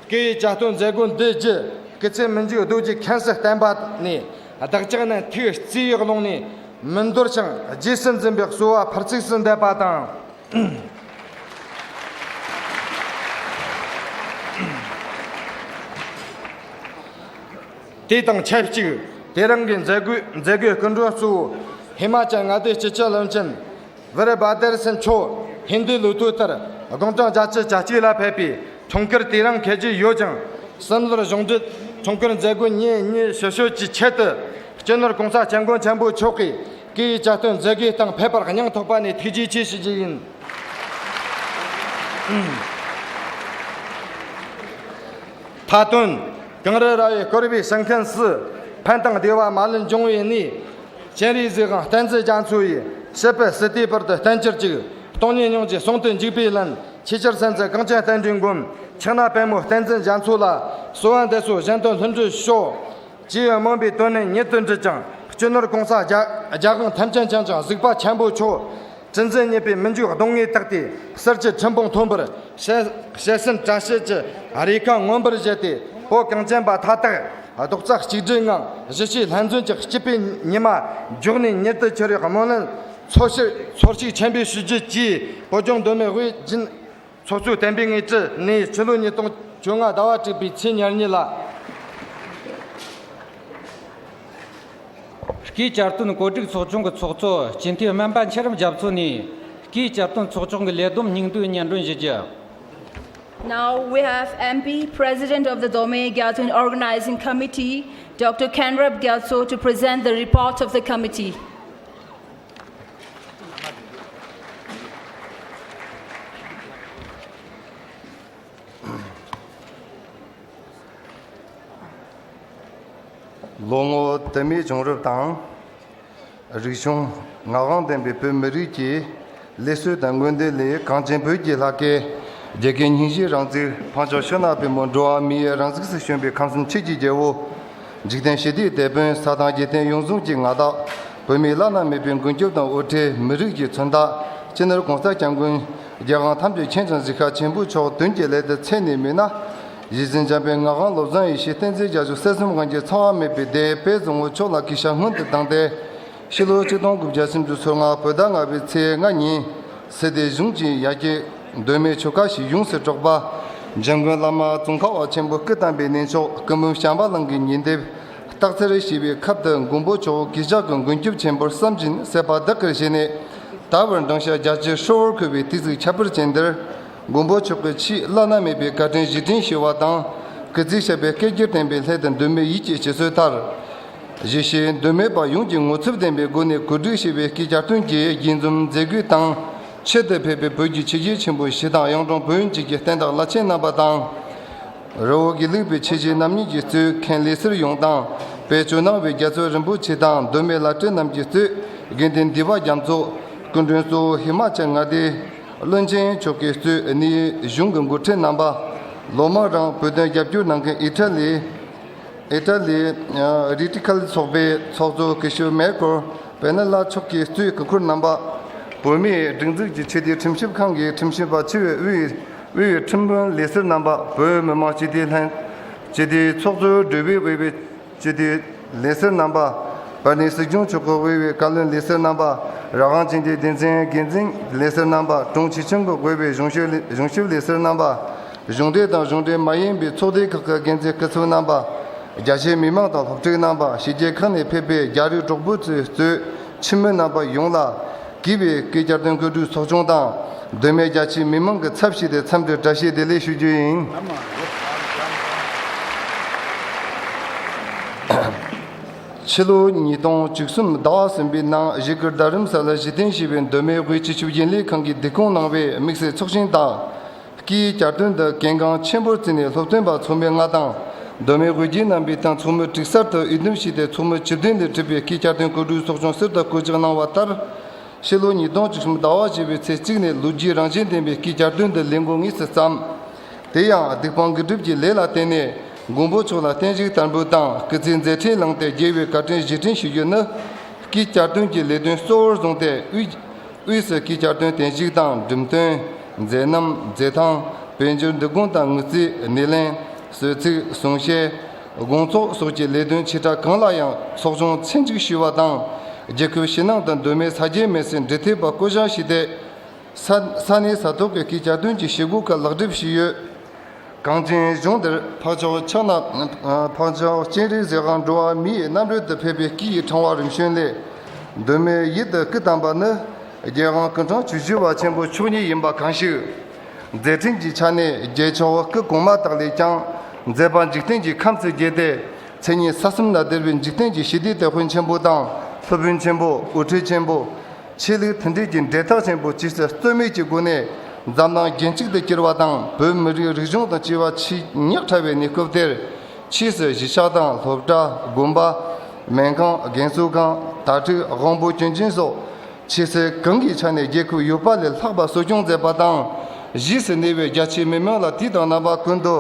སྐུ་ཡི་གྱ་སྟོན་མཛད་སྒོ་འདི་བརྒྱུད་སྐུ་ཚེ་མི་འཇིག་རྡོ་རྗེ་མཁན་སུ་བསྟན་པ་ནས། བདག་ཅག་རྣམས་ཐུགས་བརྩེ་ཡི་ཀློང་ནས་མི་འདོར་ཞིང་རྗེས་སུ་འཛིན་པའི་གསོལ་བ་ཕུར་ཚུགས་སུ་འདེབས་པ་དང་། དེ་དང་ཆབས་ཅིག། དེ་རིང་གི་མཛད་སྒོའི་མཛད་སྒོའི་སྐུ་མགྲོན་གཙོ་བོ་ཧི་མ་ཅལ་མངའ་སྡེའི་སྤྱི་ཁྱབ་བློན་ཆེན་ཝིར་བྷ་དར་སན་མཆོག་ཧིན་དུའི་ལོ་ཐོ་ལྟར་དགུང་གྲངས་བརྒྱད་ཅུ་གྱ་གཅིག་ལ་ཕེབས་པའི་འཁྲུངས་སྐར་དེ་རིང་འཁེལ་རྒྱུ་ཡོད་ཅིང་། གསུམ་ལོར་གཞུང་འབྲེལ་འཁྲུངས་སྐར་མཛད་སྒོ་ཉིན་གཉིས་ཞུ་ཞོར་གྱི་ཆེད་དུ། སྤྱི་ནོར་གོང་ས་སྐྱབས་མགོན་ཆེན་པོ་མཆོག་གིས་སྐུ་ཡི་གྱ་སྟོན་མཛད་སྒོའི་སྟེང་ཕེབས་པར་སྙིང་ཐག་པ་ནས་ཐུགས་རྗེ་ཆེ་ཞུ་རྒྱུ་ཡིན། མཐའ་དོན། གངས་རི་ར་བས་བསྐོར་བའི་ཞིང་ཁམས་སུ། ཕན་དང་བདེ་བ་མ་ལུས་འབྱུང་བའི་གནས། སྤྱན་རས་གཟིགས་དབང་བསྟན་འཛིན་རྒྱ་མཚོ་ཡི། སྲིད་པའི་སྲིད་དེ་བར་དུ་བརྟན་གྱུར་ཅིག། སྟོང་ཉིད་མྱོང་གྱི་གསུང་དུ་འཇུག་པའི་ལན། ཆེས་ཆེར་གསན་མཛད་གངས་ཅན་བསྟན་འགྲོའི་མགོན། ཕྱག་ན་པདྨོ་བསྟན་འཛིན་རྒྱ་མཚོ་ལ། གསོལ་བ་འདེབས་སོ་གཞན་དོན་ལྷུན་གྲུབ་ཤོག། ཅེས་སྨོན་པའི་དོན་ནི་ཉིད་དུ་འདྲི་ཅིང་། སྤྱི་ནོར་གོང་ས་རྒྱལ་རྒྱལ་དབང་ཐམས་ཅད་མཁྱེན་ཅིང་གཟིགས་པ་ཆེན་པོ་མཆོག། དྲིན་ཅན་གཉེར་པའི་མི་འཇིགས་གདོང་ལྔས་བཏེགས་ཏེ། གསེར་གྱི་ཁྲི་འབུམ་མཐོན་པོར་ཞལ་ཞལ་ཟས་བཀྲ་ཤིས་ཀྱི་རེ་ཁ་མངོན་པར་བཞད་དེ། བོད་གངས་ཅན་པ་མཐའ་དག་རྡོག་རྩ་གཅིག་སྒྲིལ་ངང་གཞིས་བྱེས་ལྷན་འཛོམས་ཀྱི་སྐྱིད་པའི་ཉི་མ་མགྱོགས་ནས་མྱུར་དུ་འཆར་བའི་སྨོན་ལམ་འཚོ་ཞིང་འཚོ་ཞིང་ཆེན་པོས་ཞུ་རྒྱུ་བཅས། བོད་ལྗོངས་མདོ་སྨད་དབུས་རྒྱུན་ཚོགས་གཙོས་བསྟན་པའི་དངོས་གྲུབ་ནས། ཕྱི་ལོ་ཉིས་སྟོང་བཅོ་ལྔ་ཟླ་བ་དྲུག་པའི་ཚེས་ཉེར་གཉིས་ལ། སྐུའི་གྱ་སྟོན་གོ་སྒྲིག་ཚོགས་ཆུང་གི་ཚོགས་གཙོ་སྤྱི་འཐུས་སྨན་པ་འཆི་རབ་རྒྱ་མཚོ་ནས། སྐུའི་གྱ་སྟོན་ཚོགས་ཆུང་གི་ལས་བསྡོམས་སྙིང་བསྡུས་སྙན་སྒྲོན་ཞུ་རྒྱུ། Now we have M P, President of the Dome Gyatun Organizing Committee, Doctor Khenrab Gyatso, to present the report of the committee. ལོ་ངོ་དུ་མའི་བྱུང་རབས་དང་། རིག་གཞུང་ངག་དབང་ལྡན་པའི་བོད་མི་རིགས་ཀྱི་ལུགས་སྲོལ་དང་མངོན་འདོད་ལས། གངས་ཅན་བོད་ཀྱི་ལྷ་སྐལ། རྒྱལ་ཁའི་སྙིང་རྗེའི་རང་ཚུགས། འཕགས་མཆོག་ཕྱི་ནང་པོས་མོ། འགྲོ་བ་མིའི་རང་གཟུགས་སུ་བྱོན་པའི་ཁམས་གསུམ་ཆོས་ཀྱི་རྒྱལ་པོ། འཇིག་རྟེན་ཞི་བདེའི་དེད་དཔོན། ས་དང་རྒྱལ་བསྟན་ཡོངས་བཟུང་གི་མངའ་བདག། བོད་མིའི་བླ་ན་མེད་པའི་མགོན་སྐྱབས་དང་དབུ་ཁྲིད། མི་རིགས་ཀྱི་མཚོན་རྟགས། སྤྱི་ནོར་གོང་ས་སྐྱབས་མགོན། རྒྱལ་དབང་ཐམས་ཅད་མཁྱེན་ཅིང་གཟིགས་ཁ་ཆེན་པོ་མཆོག་དོན་གྱི་སླད་དུ་ཚད་ནས་མིན་ན། ཡིད་བཞིན་འཇམ་པའི་ངག་དབང་བློ་བཟང་ཡེ་ཤེས། བསྟན་འཛིན་རྒྱ་མཚོ། སྲིད་གསུམ་དབང་གྱི་ཚངས་པ་མེད་པའི་དེད་དཔོན་བཟང་པོ་མཆོག་ལ་གུས་ཞབས་སྔོན་དུ་བཏང་སྟེ། ཕྱི་ལོ་ཆིག་སྟོང་དགུ་བརྒྱ་སུམ་ཅུ་སོ་ལྔ་བོད་ཟླ་ལྔ་པའི་ཚེས་ལྔ་ཉིན། སྲིད་དེ་གཞུང་གི་ཡ་གྱལ་མདོ་སྨད་ཆོལ་ཁ་ཞིག་ཡོངས་སུ་གྲགས་པ། འཇམ་མགོན་བླ་མ་ཙོང་ཁ་པ་ཆེན་པོ་སྐུ་བལྟམས་པའི་གནས་མཆོག་སྐུ་འབུམ་བྱམས་པ་གླིང་གི་ཉེ་འདབས། སྟག་འཚེར་ཞེས་པའི་ཁབ་ཏུ་མགོན་པོ་མཆོག་གུས་ཞབས་ཀྱི་མགོན་སྐྱབས་ཆེན་པོར་བསམ་བཞིན་སྲིད་པ་བདག་གིར་བཞེས་ནས། ད་བར་འབྲིང་ཞག་བརྒྱད་ཅུ་ཧྲིལ་བོར་འཁོར་བའི་དུས་ཚིགས་ཁྱད་པར་ཅན་འདིར། མགོན་པོ་མཆོག་གི་ཆེས་བླ་ན་མེད་པའི་བཀའ་དྲིན་རྗེས་དྲན་ཞུ་བ་དང་། སྐུ་ཚེ་ཞབས་པད་བསྐལ་བརྒྱར་བརྟན་པའི་སླད་དུ་འབུལ་མེད་ཡིད་ཀྱི་སྤྱི་གསོལ་ལྟར། གཞིས་བྱེས་མདོ་སྨད་པ་ཡོངས་ཀྱིས་ངོ་ཚབ་ལྡན་པའི་སྒོ་ནས་གོ་སྒྲིག་བྱས་པའི་སྐུའི་གྱ་སྟོན་གྱི་དགྱེས་འཛོམས་མཛད་སྒོའི་སྟེང་། ཆེད་དུ་ཕེབས་པའི་བོད་ཀྱི་ཆོས་བརྒྱུད་ཆེན་པོ་བཞི་དང་གཡུང་དྲུང་བོན་བཅས་ཀྱི་བསྟན་བདག་བླ་ཆེན་རྣམ་པ་དང་། རི་བོ་དགེ་ལུགས་པའི་ཆོས་བྱེད་རྣམ་གཉིས་ཀྱིས་གཙོས་མཁན་ལས་ཟུར་ཡོངས་དང་། དཔལ་ཇོ་ནང་བའི་རྒྱ་མཚོ་རིན་པོ་ཆེ་དང་མདོ་སྨད་བླ་སྤྲུལ་རྣམས་ཀྱིས་གཙོས་དགེ་འདུན་འདུས་པ་རྒྱ་མཚོ། སྐུ་མགྲོན་གཙོ་བོ་ཧི་མ་ཅལ་མངའ་སྡེའི་བློན་ཆེན་མཆོག་གིས་གཙོས་གནད་ཡོད་གཞུང་གི་འགོ་ཁྲིད་རྣམ་པ། ལོ་མང་རིང་བོད་དོན་རྒྱབ་སྐྱོར་གནང་མཁན་ཨི་ཊ་ལི། ཨི་ཊ་ལི། རི་ཊི་ཁལ་ཚོགས་པའི་ཚོགས་གཙོ་སྐུ་ཞབས་མེར་ཀོར་པེ་ན་ལ་མཆོག་གིས་གཙོས་སྐུ་འཁོར་རྣམ་པ། བོད་མིའི་སྒྲིག་འཛུགས་ཀྱི་ཆོས་དད་ཁྲིམས་ཞིབ་ཁང་གི་ཁྲིམས་ཞིབ་པ་ཆེ་བའི་དབུས་དབུས་ཁྲིམས་དཔོན་ལས་ཟུར་རྣམ་པ། བོད་མི་མང་སྤྱི་འཐུས་ལྷན་སྤྱི་འཐུས་ཚོགས་གཙོའི་གྲོས་པའི་དབུས་པའི་སྤྱི་འཐུས་ལས་ཟུར་རྣམ་པ། བར་གནས་སྲིད་སྐྱོང་མཆོག་གི་དབུས་པའི་བཀའ་བློན་ལས་ཟུར་རྣམ་པ། རང་དབང་ཅན་གྱི་སྡེ་ཚན་འགན་འཛིན་ལས་ཟུར་རྣམ་པ། དྲུང་ཆེ་ཆུང་གི་དབུས་པའི་གཞུང་ཞབས་ལས་གཞུང་ཞབས་ལས་ཟུར་རྣམ་པ། གཞུང་འབྲེལ་དང་གཞུང་འབྲེལ་མ་ཡིན་པའི་ཚོགས་སྡེ་ཁག་གི་འགན་འཛིན་སྐུ་ཚབ་རྣམ་པ། རྒྱ་ཆེའི་མི་མང་དང་སློབ་ཕྲུག་རྣམ་པ། ཕྱི་རྒྱལ་ཁག་ནས་ཕེབས་པའི་རྒྱ་རིགས་གྲོགས་པོ་ཚོས་གཙོས་ཁྱིམ་མི་རྣམ་པ་ཡོངས་ལ། གུས་པས་སྐུའི་གྱ་སྟོན་གོ་སྒྲིག་ཚོགས་ཆུང་དང་། མདོ་སྨད་རྒྱ་ཆེའི་མི་མང་གི་ཚབ་བྱས་ཏེ་འཚམས་འདྲི་བཀྲ་ཤིས་བདེ་ལེགས་ཞུ་རྒྱུ་ཡིན། ཕྱི་ལོ་ཉིས་སྟོང་བཅུ་གསུམ་ཟླ་བ་གསུམ་པའི་ནང་བཞུགས་སྒར་རྡ་རམ་ས་ལར་གཞི་རྟེན་བྱས་པའི་མདོ་སྨད་དབུས་སྤྱི་ཁྱབ་རྒྱུན་ལས་ཁང་གིས་སྡིངས་སྐོང་གནང་བའི་དམིགས་བསལ་ཚོགས་ཆེན་དང་། སྐུའི་གྱ་སྟོན་དུ་གལ་འགངས་ཆེན་པོར་བརྩིས་ནས་སློབ་སྟོན་པ་ཚོགས་མི་ལྔ་དང་། མདོ་སྨད་དབུས་རྒྱུན་རྣམ་པའི་ཐང་ཚོགས་མི་དྲུག་གསར་དུ་འོས་བསྡུ་བྱས་ཏེ་ཚོགས་མི་བཅུ་བདུན་ལས་གྲུབ་པའི་སྐུའི་གྱ་སྟོན་གོ་སྒྲིག་ཚོགས་ཆུང་གསར་དུ་བསྐོ་གཞག་གནང་བ་ལྟར། ཕྱི་ལོ་ཉིས་སྟོང་བཅུ་གསུམ་ཟླ་བ་བཞི་པའི་ཚེས་གཅིག་ནས་ལོ་རྒྱུས་རང་བཞིན་ལྡན་པའི་སྐུའི་གྱ་སྟོན་དུ་ལས་འགོ་དངོས་སུ་བརྩམས། དེ་ཡང་སྡིག་སྤང་དགེ་སྒྲུབ་ཀྱི་ལས་ལ་བརྟེན་ནས་མགོན་པོ་མཆོག་ལ་བརྟན་བཞུགས་དར་འབུལ་དང་སྐུ་ཚེའི་མཛད་འཕྲིན་བླངས་ཏེ་རྒྱལ་བའི་བཀའ་དྲིན་རྗེས་དྲན་ཞུ་རྒྱུ་ནི། སྐུའི་གྱ་སྟོན་གྱི་ལས་དོན་གཙོ་བོར་བཟུང་སྟེ་དབུས་དབུས་སུ་སྐུའི་གྱ་སྟོན་བརྟན་བཞུགས་དང་འགྲེམས་སྟོན། མཛད་རྣམ། མཛད་ཐང་། དཔལ་འབྱོར་འདུ་ཁང་དང་དངུལ་རྩིས། སྣེ་ལེན། གསོལ་ཚིགས། གསུང་བཤད། དགོང་ཚོགས་སོགས་ཀྱི་ལས་དོན་ཆེ་ཕྲ་གང་ལ་ཡང་ཚོགས་ཆུང་ཚན་གཅིག་ཞུས་པ་དང་། རྒྱལ་ཁབ་ཕྱི་ནང་དུ་མདོ་སྨད་ས་སྐྱའི་མི་སེར་འབྲེལ་མཐུད་པ་བསྐོ་བཞག་བྱས་ཏེ། ས་ས་གནས་ས་ཐོག་གི་སྐུའི་གྱ་སྟོན་གྱི་བྱེད་སྒོ་ཁག་ལེགས་གྲུབ་བྱས་ཡོད། གངས་ཅན་ལྗོངས་འདིར་འཕགས་མཆོག་ཕྱག་ན་འཕགས་མཆོག་སྤྱན་རས་གཟིགས་དབང་འགྲོ་བ་མིའི་རྣམ་རོལ་དུ་ཕེབས་པའི་སྐུ་ཡི་ཕྲེང་བ་རིམ་བྱོན་ལས། མདོ་སྨད་ཡུལ་དུ་སྐུ་བལྟམས་པ་ནི། རྒྱལ་དབང་སྐུ་ཕྲེང་བཅུ་བཞི་པ་ཆེན་པོ་མཆོག་ཉིད་ཡིན་པ་གང་ཞིག་མཛད་འཕྲིན་གྱི་ཆ་ནས་རྒྱལ་མཆོག་སྐུ་གོང་མ་དག་ལས་ཀྱང་མཛད་པ་འཇིག་རྟེན་གྱི་ཁམས་སུ་རྒྱས་ཏེ། མཚན་ཉིད་ས་གསུམ་ན་བརྡལ་བའི་འཇིག་རྟེན་གྱི་ཞི་བདེའི་དེད་དཔོན་ཆེན་པོ་དང་སློབ་དཔོན་ཆེན་པོ། དབུ་ཁྲིད་ཆེན་པོ། ཆོས་ལུགས་མཐུན་སྒྲིལ་གྱི་འབྲེལ་ཐག་ཆེན་པོ་ཇི་སྲིད་རྩོད་མེད་ཀྱི་སྒོ་ནས་འཛམ་གླིང་རྒྱན་གཅིག་ཏུ་གྱུར་བ་དང་། བོད་མི་རིགས་རིག་གཞུང་དང་བཅས་པ་ཆེས་ཉག་ཕྲ་བའི་གནས་སྐབས་དེར། ཕྱིས་སུ་གཞིས་ཆགས་དང་སློབ་གྲྭ། དགོན་པ། སྨན་ཁང་། རྒན་གསོ་ཁང་། དྭ་ཕྲུག་དབང་པོ་སྐྱོན་ཅན་སོགས་ཆོས་སྲིད་གང་གི་ཆ་ནས་རྒྱལ་ཁབ་ཡོད་པ་ལས་ལྷག་པ་གསོ་སྐྱོང་མཛད་པ་དང་། གཞིས་སུ་གནས་པའི་རྒྱ་ཆེའི་མི་མང་ལ་དུས་དང་རྣམ་པ་ཀུན་ཏུ།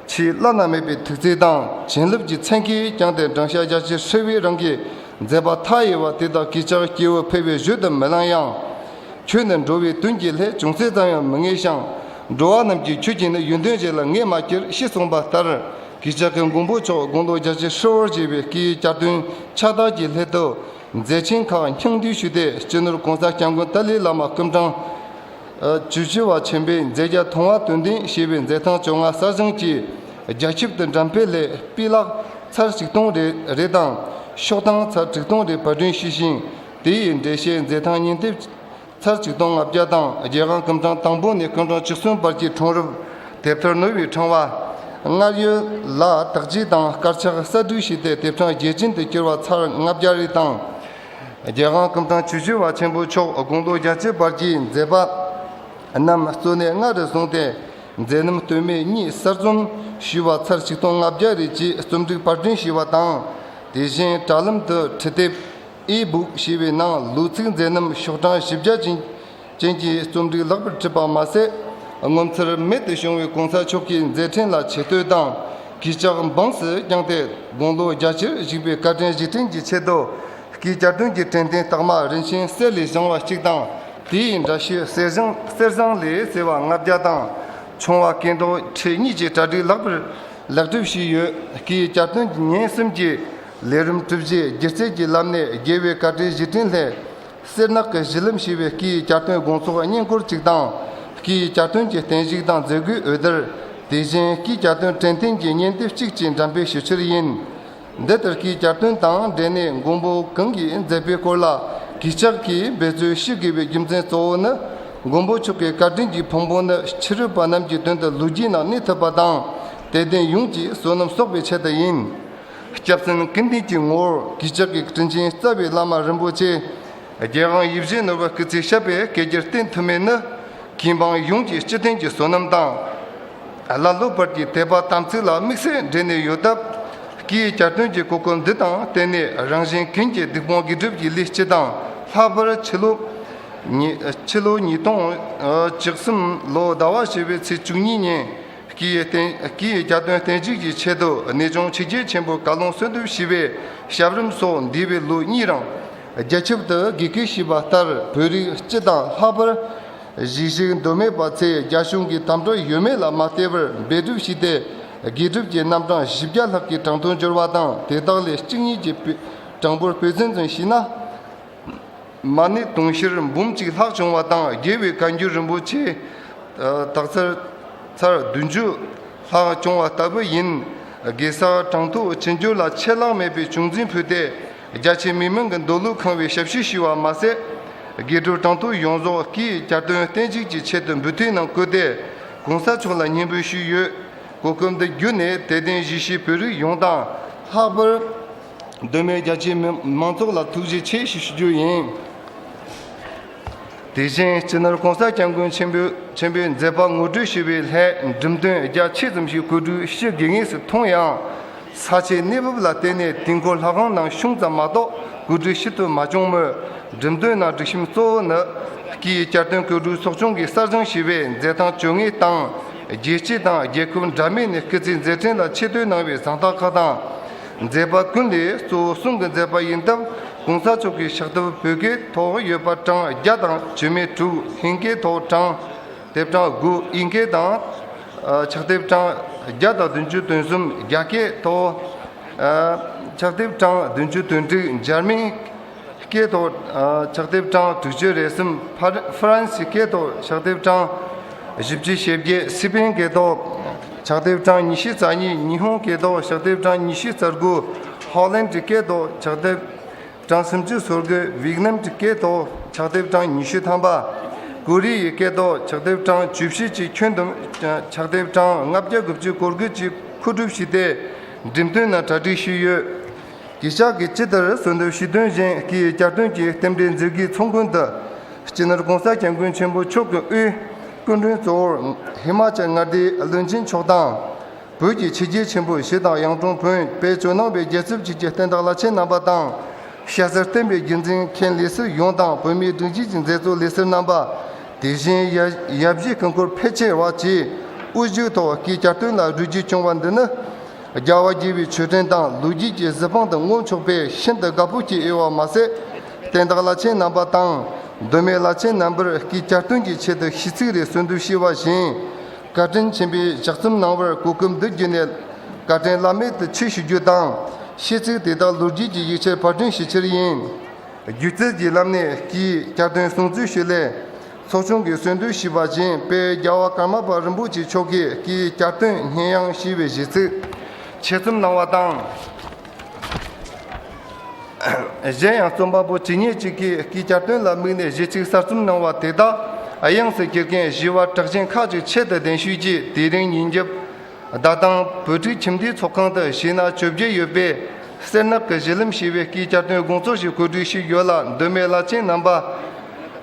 ཆེས་བླ་ན་མེད་པའི་ཐུགས་བརྩེ་དང་བྱིན་རླབས་ཀྱི་མཚན་བསྐྱེད་བསྐྱངས་ཏེ། འབྲིང་ཤ་རྒྱ་ཆེར་ཧྲིལ་བོའི་རང་གི་མཛད་པ་མཐའ་ཡས་པ་དེ་དག་གུས་ཕྱག་སྐྱེ་བོ་ཕལ་བའི་བརྗོད་དུ་མི་ལང་ཡང་། ཁྱོད་ནི་འགྲོ་བའི་དོན་གྱི་སླད་ཅུང་ཟད་ཙམ་ཡང་མི་ངེས་ཤིང་། འགྲོ་བ་རྣམས་ཀྱི་ཆོས་ཀྱི་ནི་ཡོན་ཏན་ཞིག་ལ་ངེས་མ་གྱུར་ཞེས་གསུངས་པ་ལྟར། གུས་ཕྱག་གི་མགོན་པོ་མཆོག་དགུང་ལོ་རྒྱ་ཆེར་ཧྲིལ་བོར་བརྗེ་བའི་སྐུའི་གྱ་སྟོན་ཕྱག་རྟགས་ཀྱི་སླད་དུ། མཛད་ཆེན་ཁག་སྙིང་བསྡུས་ཞུས་ཏེ། སྤྱི་ནོར་༸གོང་ས་༸སྐྱབས་མགོན་ཏཱ་ལའི་བླ་མ་སྐུ་ཕྲེང་བཅུ་བཞི་པ་ཆེན་པོའི་མཛད་བརྒྱ་མཐོང་བ་དོན་ལྡན་ཞེས་པའི་མཛད་ཐང་བཅོ་ལྔ་གསར་བཞེངས་ཀྱིས་རྒྱ་ཁྱབ་ཏུ་འགྲེམས་སྤེལ་སླད་སྤུས་ལེགས་ཚར་ཆིག་སྟོང་རེ་རེ་དང་ཤོག་ཐེངས་ཚར་དྲུག་སྟོང་རེ་པར་སྐྲུན་ཞུས་ཤིང་། དེ་ཡི་འགྲེལ་བཤད་མཛད་ཐེངས་སྙན་དེབ་ཚར་ཆིག་སྟོང་ལྔ་བརྒྱ་དང་། རྒྱལ་དབང་སྐུ་ཕྲེང་དང་པོ་ནས་སྐུ་ཕྲེང་བཅུ་གསུམ་བར་གྱི་འཁྲུངས་རབས་དེབ་ཐེར་ནོར་བུའི་ཕྲེང་བ། སྔར་ཡོད་ལ་དག་བྱེད་དང་དཀར་ཆག་གསར་སྒྲིག་བྱས་ཏེ་དེབ་ཕྲེང་རྒྱས་ཅན་དུ་བསྒྱུར་བ་ཚར་ལྔ་བརྒྱ་རེ་དང་། རྒྱལ་དབང་སྐུ་ཕྲེང་བཅུ་བཞི་པ་ཆེན་པོ་མཆོག་དགུང་ལོ་བརྒྱད་ཅུ་བར་གྱི་མཛད་པ་རྣམས་གཙོ་གནད་ལྔ་རུ་བཟུང་སྟེ། མཛད་རྣམ་སྟོད་སྨད་གཉིས་གསར་རྩོམ་ཞུས་པ་ཚར་ཆིག་སྟོང་ལྔ་བརྒྱ་རེ་བཅས་རྩོམ་སྒྲིག་པར་སྐྲུན་ཞུས་པ་དང་། དེ་བཞིན་དྲ་ལམ་དུ་འཕྲིན་དེབ་ཨི་བུག་ཞེས་པའི་ནང་ལོ་ཚིགས་མཛད་རྣམ་ཤོག་གྲངས་བཞི་བརྒྱ་ཅན་ཅན་གྱི་རྩོམ་སྒྲིག་ལེགས་པར་གྲུབ་པ་མ་ཟད། ངོ་མཚར་རྨད་དུ་བྱུང་བའི་གོང་ས་མཆོག་གི་མཛད་འཕྲིན་ལ་ཆེ་བསྟོད་དང་གུས་ཕྱག་འབངས་སུ་བསྐྱངས་ཏེ། དགུང་ལོ་རྒྱ་ཆེར་བཞུགས་པའི་བཀའ་དྲིན་རྗེས་དྲན་གྱི་ཆེད་དུ། སྐུའི་གྱ་སྟོན་གྱི་དྲན་རྟེན་རྟགས་མ་རིན་ཆེན་གསེར་ལས་བཞེངས་པ་གཅིག་དང་། དེའི་འདྲ་བཤུས་གསེར་ཟངས་གསེར་ཟངས་ལས་གསལ་བ་ལྔ་བརྒྱ་དང་། ཆུང་བ་སྐེ་འདོགས་ཁྲི་གཉིས་ཀྱི་གྲ་སྒྲིག་ལེགས་པར་ལེགས་གྲུབ་བྱས་ཡོད། སྐུའི་གྱ་སྟོན་གྱི་ཉིན་གསུམ་གྱི་ལས་རིམ་གྲུབ་རྗེས་སྒྱུ་རྩལ་གྱི་ལམ་ནས་རྒྱལ་བའི་བཀའ་དྲིན་རྗེས་དྲན་སླད། གསེར་ནག་གི་གཞི་ལམ་ཞེས་པའི་སྐུའི་གྱ་སྟོན་དགོང་ཚོགས་བརྙན་འཁོར་གཅིག་དང་། སྐུའི་གྱ་སྟོན་གྱི་བརྟན་བཞུགས་དང་མཛད་སྒོའི་འོད་སྡེར། དེ་བཞིན་སྐུའི་གྱ་སྟོན་དྲན་རྟེན་གྱི་སྙན་དེབ་གཅིག་བཅས་འགྲེམས་སྤེལ་ཞུ་ཕྱིར་ཡིན། འདི་ལྟར་སྐུའི་གྱ་སྟོན་དང་འབྲེལ་ནས་མགོན་པོ་གང་གིས་མཛད་པའི་སྐོར་ལ་གུས་ཕྱག་གིས་འབད་རྩོལ་ཞུ་དགོས་པའི་རྒྱུ་མཚན་གཙོ་བོ་ནི། མགོན་པོ་མཆོག་གི་བཀའ་དྲིན་གྱི་ཕུང་པོ་ནི་ཕྱི་རོལ་པ་རྣམས་ཀྱི་དོན་དུ་ལོ་རྒྱུས་ནང་གནས་ཐུབ་པ་དང་། དད་ལྡན་ཡོངས་ཀྱི་བསོད་ནམས་གསོག་པའི་ཆེད་དུ་ཡིན། སྐྱབས་མགོན་ཀུན་ལྡན་གྱི་ངོ་བོར་གུས་ཕྱག་གི་དྲིན་ཅན་རྩ་བའི་བླ་མ་རིན་པོ་ཆེ། རྒྱལ་དབང་ཡིད་བཞིན་ནོར་བུ་སྐུ་ཚེ་ཞབས་པད་བསྐལ་བརྒྱར་བརྟན་ཐུབ་མིན་ནི། ཁྱིམ་པ་ཡོངས་ཀྱི་སྤྱི་མཐུན་གྱི་བསོད་ནམས་དང་། ལ་ལོ་བར་གྱི་དད་པ་དམ་ཚིག་ལ་དམིགས་བསལ་འབྲེལ་ནས་ཡོད་སྟབས། སྐུའི་གྱ་སྟོན་གྱི་གོ་སྐབས་འདི་དང་བརྟེན་ནས་རང་གཞན་ཀུན་གྱི་སྡིག་སྤོང་དགེ་སྒྲུབ་ཀྱི་ལས་སྤྱི་དང་ལྷག་པར་ཕྱི་ལོ་ཉིས་ཕྱི་ལོ་ཉིས་སྟོང་བཅུ་གསུམ་ལོ་ཟླ་བ་བཞི་པའི་ཚེས་བཅུ་གཉིས་ཉིན། སྐུའི་བསྟན་སྐུའི་གྱ་སྟོན་བརྟན་བཞུགས་ཀྱི་ཆེད་དུ་གནས་ཆུང་ཆོས་རྒྱལ་ཆེན་པོ་བཀའ་ལུང་གསོལ་འདེབས་ཞུས་པའི་ཞབས་རིམ་སོགས་འདས་པའི་ལོ་གཉིས་རིང་རྒྱ་ཁྱབ་ཏུ་དགེ་བསྐོས་ཞུས་པ་ལྟར། བོད་རིགས་སྤྱི་དང་ལྷག་པར་གཞིས་བྱེས་མདོ་སྨད་པ་ཚོས་རྒྱ་གཞུང་གིས་དམ་དྲག་ཡོད་མེད་ལ་མ་ལྟོས་པར་འབད་སྒྲུབ་བྱས་ཏེ། དགེ་སྒྲུབ་ཀྱི་རྣམ་གྲངས་བཞི་བརྒྱ་ལྷག་གི་གྲངས་ཐོ་འབྱོར་བ་དང་། དེ་དག་ལས་གཅིག་གཉིས་ཀྱི་གྲངས་འབོར་དཔེ་མཚོན་ཙམ་ཞུས་ན། མ་ཎི་དུང་ཕྱུར་འབུམ་གཅིག་ལྷག་བྱུང་བ་དང་། རྒྱལ་བའི་བཀའ་འགྱུར་རིན་པོ་ཆེ་དག་ཚར་ཚར་བདུན་ཅུ་ལྷག་བྱུང་བ་ལྟ་བུ་ཡིན། གེ་སར་གྲངས་ཐོ་ཕྱིར་འབྱོར་ལ་ཆད་ལྷག་མེད་པའི་བྱུང་འཛིན་ཕུལ་ཏེ། རྒྱ་ཆེ་མི་མང་གི་འདོད་བློ་ཁེངས་པའི་ཞབས་ཕྱི་ཞུས་པ་མ་ཟད། དགེ་སྒྲུབ་གྲངས་ཐོ་ཡོངས་རྫོགས་སྐུའི་གྱ་སྟོན་བརྟན་བཞུགས་ཀྱི་ཆེད་དུ་འབུལ་ཐོའི་ནང་བཀོད་དེ། གོང་ས་མཆོག་ལ་སྙན་འབུལ་ཞུས་ཡོད། གོ་སྐབས་འདི་བརྒྱུད་ནས་དད་ལྡན་གཞིས་བྱེས་བོད་རིགས་ཡོངས་དང་། ལྷག་པར་མདོ་སྨད་རྒྱ་ཆེའི་མི་མང་ཚོགས་ལ་ཐུགས་རྗེ་ཆེ་ཞུ་རྒྱུ་ཡིན། དེ་བཞིན་སྤྱི་ནོར་༸གོང་ས་༸སྐྱབས་མགོན་ཆེན་པོས་ཆེན་པོའི་མཛད་པ་ངོ་སྤྲོད་ཞུས་པའི་སླད། འགྲེམས་སྟོན་རྒྱ་ཆེ་ཙམ་ཞིག་གོ་སྒྲིག་ཞུ་དགོས་ངེས་སུ་མཐོང་ཡང་། ས་ཆའི་གནས་བབ་ལ་བརྟེན་ནས་དུས་འཁོར་ལྷ་ཁང་ནང་གཞུང་ཙམ་མ་གཏོགས་གོ་སྒྲིག་ཞུ་ཐུབ་མ་བྱུང་མོད། འགྲེམས་སྟོན་ནང་སྒྲིག་གཤོམ་གཙོ་བོ་ནི། སྐུའི་གྱ་སྟོན་གོ་སྒྲིག་ཚོགས་ཆུང་གིས་གསར་བཞེངས་ཞུས་པའི་མཛད་ཐང་བཅོ་ལྔའི་སྟེང་། རྒྱལ་སྤྱི་དང་རྒྱལ་ཁབ་འདྲ་མིན་ནས་སྐུ་ཚེའི་མཛད་འཕྲིན་ལ་ཆེ་བསྟོད་གནང་བའི་གཟེངས་རྟགས་ཁག་དང་། མཛད་པ་ཀུན་ལས་གཙོ་བོ་གསུང་གི་མཛད་པ་ཡིན་སྟབས། གོང་ས་མཆོག་གི་ཕྱག་དེབ་བོད་སྐད་ཐོག་ཡོད་པ་གྲངས་བརྒྱ་དང་བཅུ་མེད་དྲུག་ཧིན་སྐད་ཐོག་གྲངས་དེབ་གྲངས་དགུ། དབྱིན་སྐད་དང་། ཕྱག་དེབ་གྲངས་བརྒྱ་དང་བདུན་ཅུ་དོན་གསུམ། རྒྱ་སྐད་ཐོག་ཕྱག་དེབ་གྲངས་བདུན་ཅུ་དོན་དྲུག། འཇར་མན་སྐད་ཐོག་ཕྱག་དེབ་གྲངས་དྲུག་ཅུ་རེ་གསུམ། ཧྥ་ཧྥ་རན་སི་སྐད་ཐོག་ཕྱག་དེབ་གྲངས་བཞི་བཅུ་ཞེ་བརྒྱད། སི་པན་སྐད་ཐོག་ཕྱག་དེབ་གྲངས་ཉི་ཤུ་རྩ་གཉིས། ཉི་ཧོང་སྐད་ཐོག་ཕྱག་དེབ་གྲངས་ཉི་ཤུ་རྩ་དགུ། ཧོ་ལན་གྱི་སྐད་ཐོག་ཕྱག་དེབ་གྲངས་སུམ་ཅུ་སོ་དགུ། ཝིག་ནམ་གྱི་སྐད་ཐོག་ཕྱག་དེབ་གྲངས་ཉི་ཤུ་ཐམ་པ། ཀོ་རི་ཡའི་སྐད་ཐོག་ཕྱག་དེབ་གྲངས་བཅུ་བཞི་བཅས་ཁྱོན་བསྡོམས་ཕྱག་དེབ་གྲངས་ལྔ་བརྒྱ་དགུ་བཅུ་གོ་དགུ་ཅིག་མཁོ་སྒྲུབ་བྱས་ཏེ། འགྲེམས་སྟོན་ནང་གྲ་སྒྲིག་ཞུས་ཡོད། གུས་ཕྱག་གིས་ཇི་ལྟར་གསོལ་འདེབས་ཞུས་དོན་བཞིན། སྐུའི་གྱ་སྟོན་གྱི་རྟེན་འབྲེལ་མཛད་སྒོའི་ཚོགས་མགོན་དུ། སྤྱི་ནོར་༸གོང་ས་༸སྐྱབས་མགོན་ཆེན་པོ་མཆོག་གི་དབུས་སྐུ་མགྲོན་གཙོ་བོར་ཧི་མ་ཅལ་མངའ་སྡེའི་བློན་ཆེན་མཆོག་དང་། བོད་ཀྱི་ཆོས་རྒྱལ་ཆེན་པོ་ཞི་དང་གཡུང་དྲུང་བོན་དཔལ་ཇོ་ནང་པའི་རྒྱལ་ཚབ་ཆོས་ཀྱི་བསྟན་བདག་བླ་ཆེན་རྣམ་པ་དང་། སྐྱ་སེར་བསྟན་པའི་རྒྱུན་འཛིན་མཁན་ལས་ཟུར་ཡོངས་དང་། བོད་མིའི་སྒྲིག་འཛུགས་ཀྱི་མཛད་གཙོ་ལས་ཟུར་རྣམ་པ། དེ་བཞིན་ཡ་ཡབ་གཞིས་ཀུན་འཁོར་ཕལ་ཆེ་བ་བཅས་དབུ་བཞུགས་ཐོག་སྐུའི་གྱ་སྟོན་ལ་རོལ་རྒྱུ་བྱུང་བ་འདི་ནི། རྒྱལ་བ་དགྱེས་པའི་མཆོད་སྤྲིན་དང་ལོ་རྒྱུས་ཀྱི་གཟི་དཔང་དུ་བསྔོ་ཆོག་པས་ཤིན་ཏུ་དགའ་པོ་སྐྱེས་ཡོད་པ་མ་ཟད། བསྟན་བདག་བླ་ཆེན་རྣམ་པ་དང་། མདོ་སྨད་བླ་ཆེན་རྣམ་པར་སྐུའི་གྱ་སྟོན་གྱི་ཆེད་དུ་ཤིས་ཚིག་རེ་གསོལ་འདེབས་ཞུས་པ་བཞིན། བཀའ་དྲིན་ཆེན་པོས་ཞལ་གསུམ་གནང་བར་གོ་སྐབས་འདི་བརྒྱུད་ནས་བཀའ་དྲིན་བླ་མེད་དུ་ཆེ་ཞུ་རྒྱུ་དང་། ཤིས་ཚིག་དེ་དག་ལོ་རྒྱུས་ཀྱི་ཡིག་ཆར་ཕབ་སྒྲིག་ཞུ་ཕྱིར་ཡིན། སྒྱུ་རྩལ་གྱི་ལམ་ནས་སྐུའི་གྱ་སྟོན་སྲུང་བརྩི་ཞུས་ལས། ཚོགས་ཆུང་གིས་གསོལ་འདེབས་ཞུས་པ་བཞིན། དཔལ་རྒྱལ་བ་ཀརྨ་པ་རིན་པོ་ཆེ་མཆོག་གིས་སྐུའི་གྱ་སྟོན་སྙན་དབྱངས་ཞེས་པའི་གཞས་ཚིག་ཆེད་རྩོམ་གནང་བ་དང་། གཞན་ཡང་རྩོམ་པ་པོ་ཇི་སྙེད་ཅིག་གིས་སྐུའི་གྱ་སྟོན་ལ་དམིགས་ནས་གཞས་ཚིག་གསར་རྩོམ་གནང་བ་དེ་དག་དབྱངས་སུ་གྱེར་མཁན་ཞི་བ་གྲགས་ཅན་ཁག་ཅིག་ཆེད་དུ་གདན་ཞུས་ཀྱིས། དེ་རིང་ཉིན་རྒྱབ། རྡ་ཐང་བོད་ཕྲུག་ཁྱིམ་སྡེའི་ཚོགས་ཁང་དུ་གཞས་སྣ་བཅོ་བརྒྱད་ཡོད་པའི་གསེར་ནག་གི་གཞས་ལམ་ཞེས་པའི་སྐུའི་གྱ་སྟོན་དགོང་ཚོགས་ཤིག་གོ་སྒྲིག་ཞུས་ཡོད་ལ། མདོ་སྨད་བླ་ཆེན་རྣམ་པ་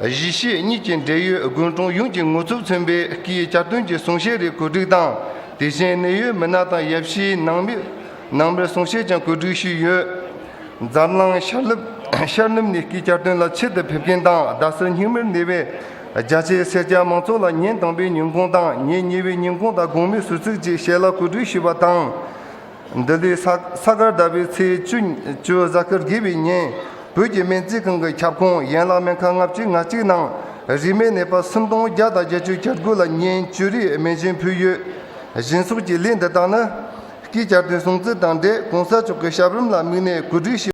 གཞིས་བྱེས་གཉིས་ཀྱི་འབྲེལ་ཡོད་དགོན་གྲོང་ཡོངས་ཀྱི་ངོ་ཚབ་མཚོན་པའི་སྐུའི་གྱ་སྟོན་གྱི་གསུང་བཤད་རེ་གོ་སྒྲིག་དང་། དེ་བཞིན་གནད་ཡོད་མི་སྣ་དང་ཡབ་གཞིས་ནང་མི་ནང་མིར་གསུང་བཤད་ཀྱང་གོ་སྒྲིག་ཞུས་ཡོད། འཛམ་གླིང་ཤར་ནུབ་ཤར་ནུབ་ནས་སྐུའི་གྱ་སྟོན་ལ་ཆེད་དུ་ཕེབས་མཁན་དང་། རྡ་སར་སྙིང་མིར་གནས་པའི་རྒྱ་ཆེའི་སེར་སྐྱ་མང་ཚོགས་ལ་ཉིན་དང་པོའི་ཉིན་གུང་དང་ཉིན་གཉིས་པའི་ཉིན་གུང་དང་དགོང་མོའི་གསོལ་ཚིགས་བཅས་ཞལ་ལག་གོ་སྒྲིག་ཞུས་པ་དང་། འདི་ལོའི་ས་ས་གར་ཟླ་བའི་ཚེས་བཅུ་བཅུ་གཟའ་སྐར་དགུ་པའི་ཉིན། བོད་ཀྱི་སྨན་རྩིས་ཁང་གི་ཁྱབ་ཁོངས་ཡན་ལག་སྨན་ཁང་ལྔ་བཅུ་ང་གཅིག་ནང་རིན་མེད་ནད་པ་སུམ་སྟོང་བརྒྱ་དང་བརྒྱད་ཅུ་གྱ་དགུ་ལ་ཉིན་བཅུ་རེའི་སྨན་སྦྱིན་ཕུལ་ཡོད། སྦྱིན་སོགས་ཀྱི་ལས་འདི་དག་ནི། སྐུའི་གྱ་སྟོན་སྲུང་བརྩི་དང་འབྲེལ་གོང་ས་མཆོག་གི་ཞབས་རིམ་ལ་དམིགས་ནས་གོ་སྒྲིག་ཞུས་